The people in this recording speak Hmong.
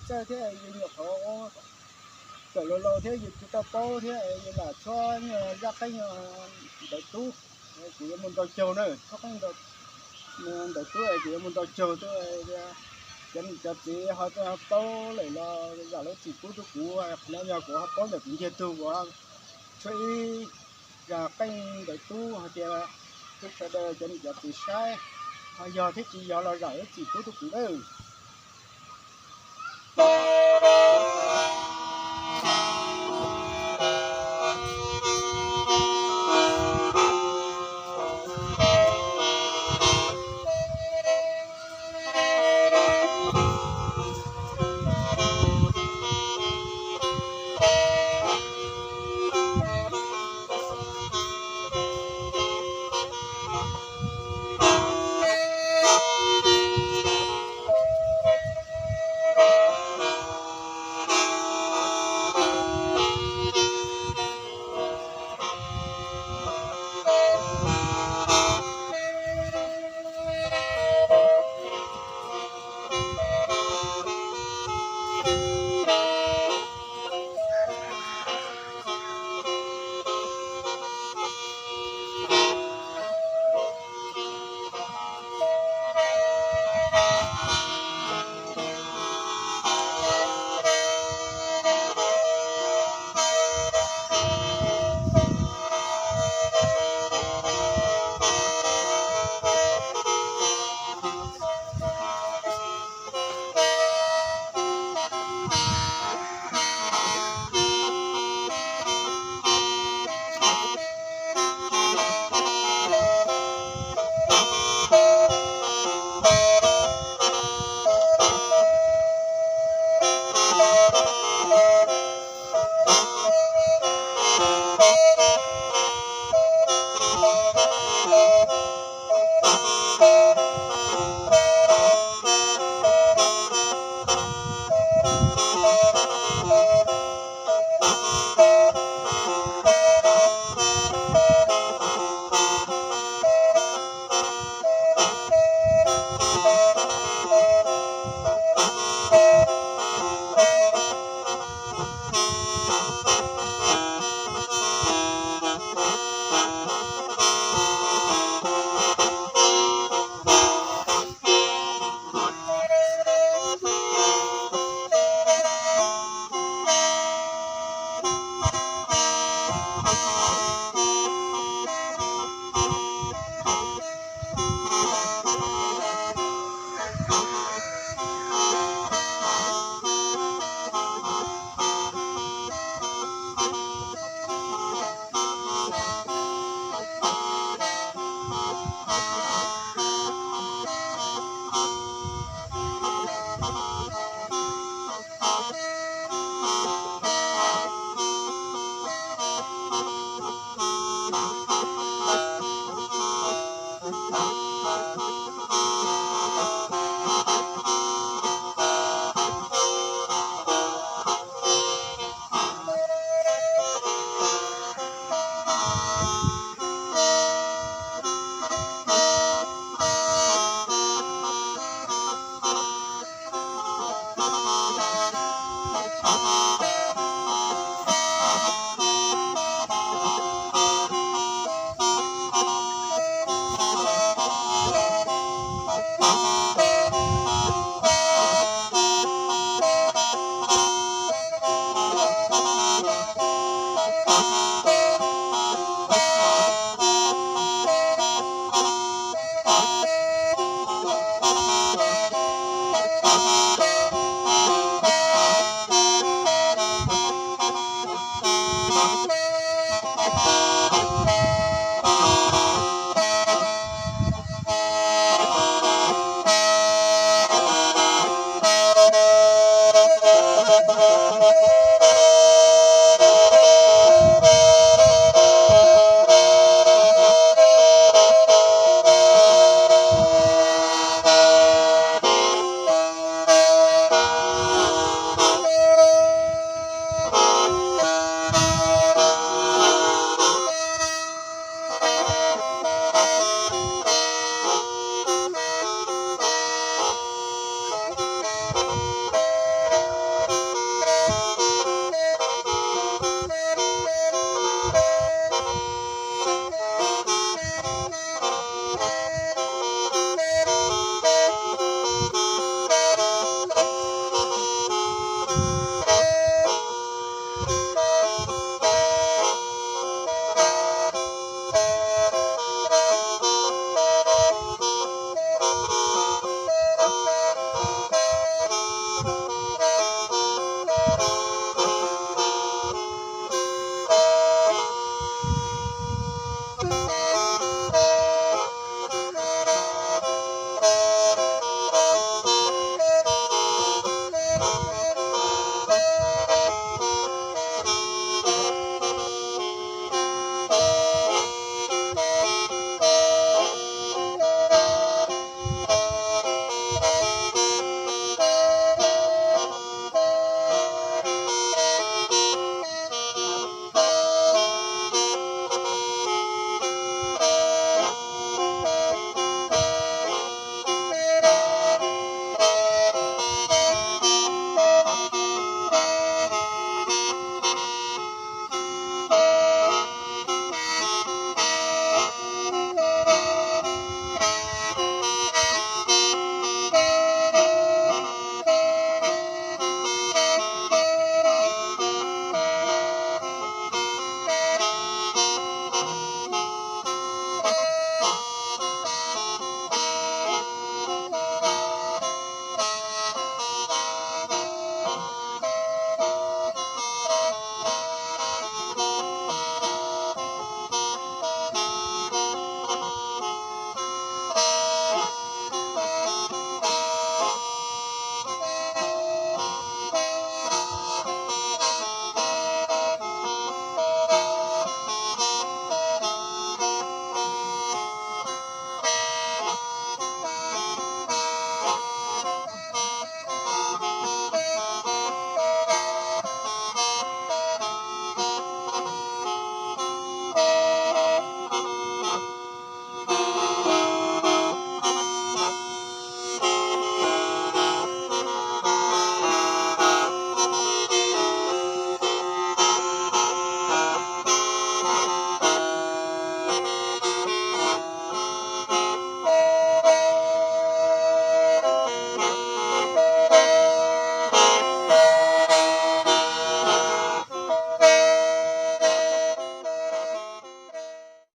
Kawg thiab yus nyuam qhuav tawm laus laus thiab yus tsis tau paub thiab yus lam tshuab zaj qeej ntawv tub, kuv yuav mus ntaus caug na, tshuab qeej ntawv tub es kuv yuav mus ntaus caug tuaj, cov niam cov txiv ho tuaj paub lawm los zam lub txim pub rau kuv. Qhov no yog kuv ho paub ntawm kuv ntiag tug, kuv tshuab ib zaj qeej ntawv tub hais tias rau sawv daws cov niam cov txiv saib, ho yog thiab tsis yog los zam lub txim pub rau kuv nawb.